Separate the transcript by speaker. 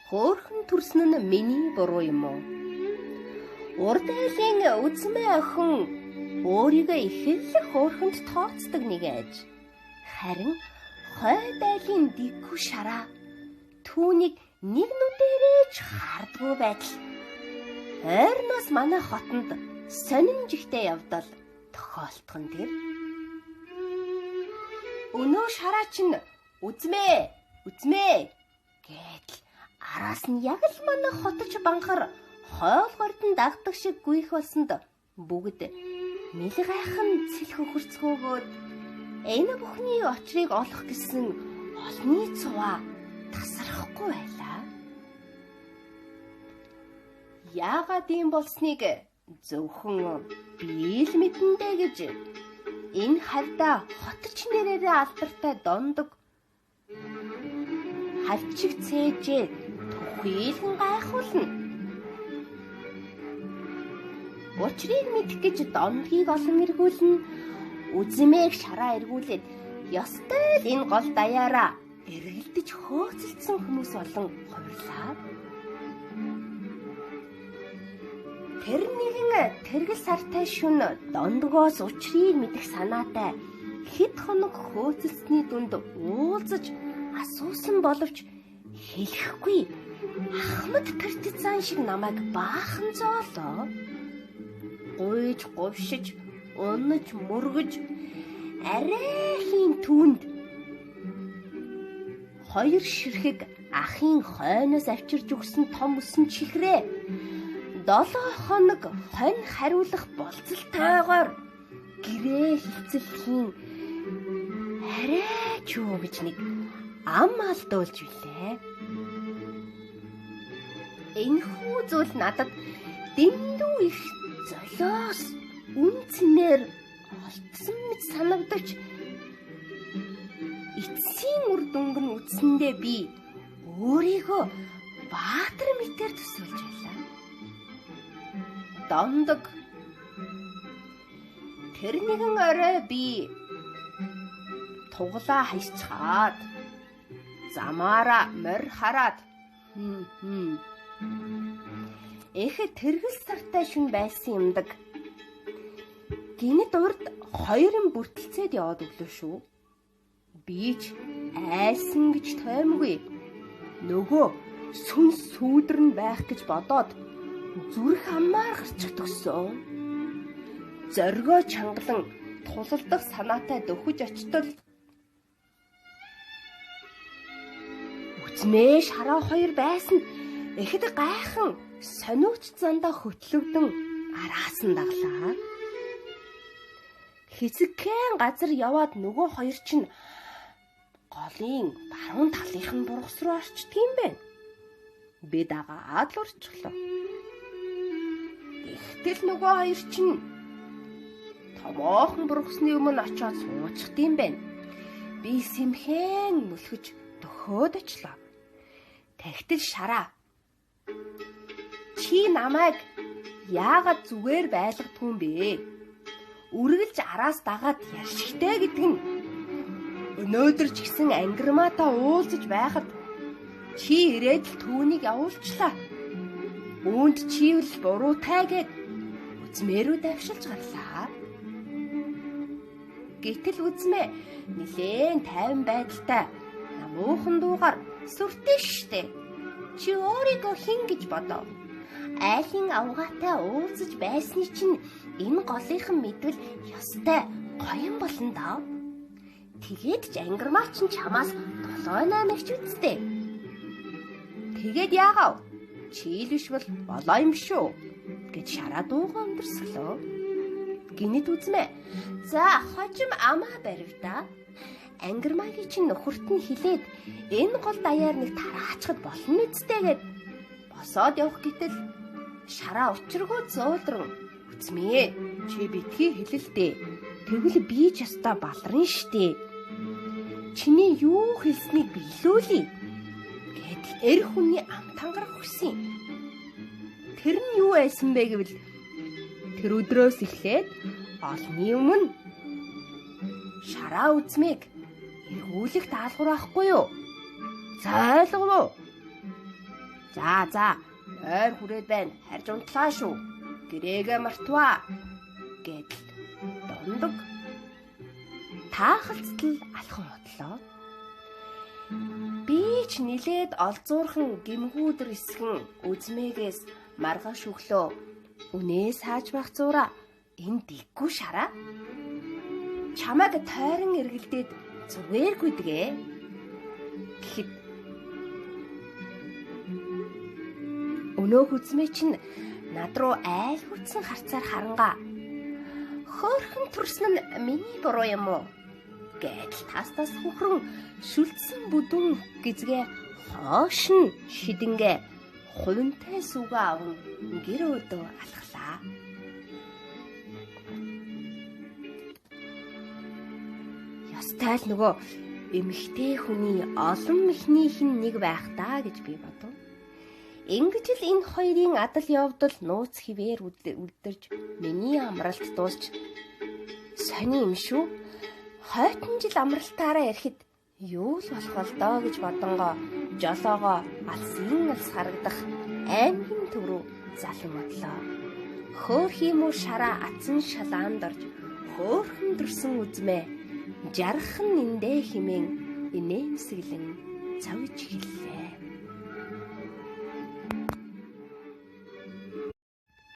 Speaker 1: Хөөхөн төрсөн нь миний буруу юм уу? Урд айлын үзмээ охин өөрийгөө их л хөөхөнд тооцдог нэг аж. Харин хойд айлын дэггүй шараа түүнийг нэг нүдэрээ ч хардгуу байдал. Ойрноос манай хотонд сонин жигтэй явдал тохиолдох нь тэр. Өнөө шараа чинь үзмээ, үзмээ гэтэл араас нь яг л манай хотч банхар хоол гордон дагдаг шиг гүйх болсонд бүгд мэлгайхан цэлх хөрцгөөгөөд энэ бүхний очрыг олох гэсэн олны цуваа тасрахгүй байлаа. Яагаад ийм болсныг зөвхөн би л мэдэндээ гэж энэ хавьда хотч нэрээрээ алдартай дондог хавчиг цээжээ түхийлэн гайхуулна. Учрыг мэдэх гэж дондгийг олон эргүүлнэ. Үзмээг шараа эргүүлээд ёстой л энэ гол даяараа эргэлдэж хөөцөлдсөн хүмүүс олон хувирлаа. Тэр нэгэн тэргэл сартай шүн дондгоос учрыг мэдэх санаатай хэд хоног хөөцөлсөний дүнд уулзаж асуусан боловч хэлэхгүй ахмад партизан шиг намайг баахан зоолоо. Гуйж говшиж, унаж мөргөж арайхийн түүнд хоёр ширхэг ахын хойноос авчирж өгсөн том өсөн чихрээ 7 хоног хонь хариулах болцолтойгоор гэрээ хилцэлхийн арай ч юу гэж нэг ам алдуулж билээ. Энэхүү зүйл надад дэндүү их золиос үн цэнээр олдсон мэт санагдавч эцсийн үр дүнг нь үтсэндээ би өөрийгөө баатар мэтээр төсөөлж байлаа. Дондог тэр нэгэн орой би туглаа хайсчаад замаараа морь хараад Эхэд тэргэл сартай шүн байсан юмдаг. Гинэт урд хоёрын бүртэлцээд яваад өглөө шүү. Би ч айсан гэж тоймгүй. Нөгөө сүнс сүүдэр нь байх гэж бодоод зүрх аммаар гарчих төгсөн. Зоригоо чангалан тулалдах санаатай дөхөж очтол үзмээ шараа хоёр байсан. Эхэд гайхан сониуч зандаа хөтлөгдөн араас нь даглаа. Хэсэгхэн газар яваад нөгөө хоёр чинь голын баруун талынх нь бургас руу орчдөг юм байна. Би дагаад л орчихлоо. Тэгтэл нөгөө хоёр чинь томоохон бургасны өмнө очиод суучих юм байна. Би сэмхэн мөлхөж дөхөөд очлоо. Тэгтэл шараа чи намайг яагаад зүгээр байлгадгүй юм бэ? Үргэлж араас дагаад ярьшигтэй гэдэг нь өнөөдөр ч гэсэн ангирмаатай уулзаж байхад чи ирээд л түүнийг явуулчлаа. Үүнд чивэл буруутай гэд үзмээрүү давшилж гарлаа. Гэтэл үзмээ нилээн тайван байдалтай намуухан дуугаар сүртэй штэ. Чи өөрийгөө хэн гэж бодов? Айлын авгаатай уулзаж байсны чинь энэ голынхан мэдвэл ёстой гоён болно даа. Тэгээд ч ангирмаа чинь чамаас 7 8 ч үсттэй. Тэгээд яагаав? Чи л биш бол болоо юм шүү гэж шараа дуугаа өндөрсглөө. Гинэт үзмээ. За хожим амаа барив да. Ангирмаагийн чинь нөхөрт нь хилээд энэ гол даяар нэг тараачхад болно үсттэй гэд босоод явах гэтэл шараа учиргүй зөөлрөн үзмээ. Чи битгий хэлэлдээ. Тэгвэл би ч ястаа баларна штэ. Чиний юу хэлснийг биелүүлье гэдэл эр хүний ам тангарах өгсөн. Тэр нь юу байсан бэ гэвэл тэр өдрөөс эхлээд олны өмнө шараа үзмийг эргүүлэх даалгавар авахгүй юу? За ойлгов уу? За за, ойр хүрээд байна. Харж унтлаа шүү. Гэрээгээ мартваа гэдэл дондог таахалцтал алхан одлоо. Би ч нилээд олзуурхан гимгүүдэр эсгэн үзмээгээс маргааш өглөө үнээс хааж байх зураа энэ дэггүй шараа. Чамайг тойрон эргэлдээд зүгээр гүйдгээ гэхэд өнөөх үзмээ чинь над руу айл хүтсэн харцаар харангаа. Хөөхөн төрсөн нь миний буруу юм уу? Гэтэл тас хөхрөн шүлтсэн бүдүүн гизгээ хоош нь шидэнгээ хувинтай сүгэ аван гэр өдөө алхлаа. Ёстой л нөгөө эмэгтэй хүний олон мэхнийх нь нэг байх даа гэж би бодов. Ингэж л энэ хоёрын адал явдал нууц хിവэр үлдэрж миний амралт дуусч сони юм шүү. Хойтон жил амралтаараа ирэхэд юу л болох бол доо гэж бодонгоо жолоогоо алсын алс харагдах аймгийн төв рүү залан одлоо. Хөөх юм уу шараа атсан шалаанд орж хөөхөн төрсөн үзмээ жархан эндээ химэн инээмсэглэн цовж хэллээ.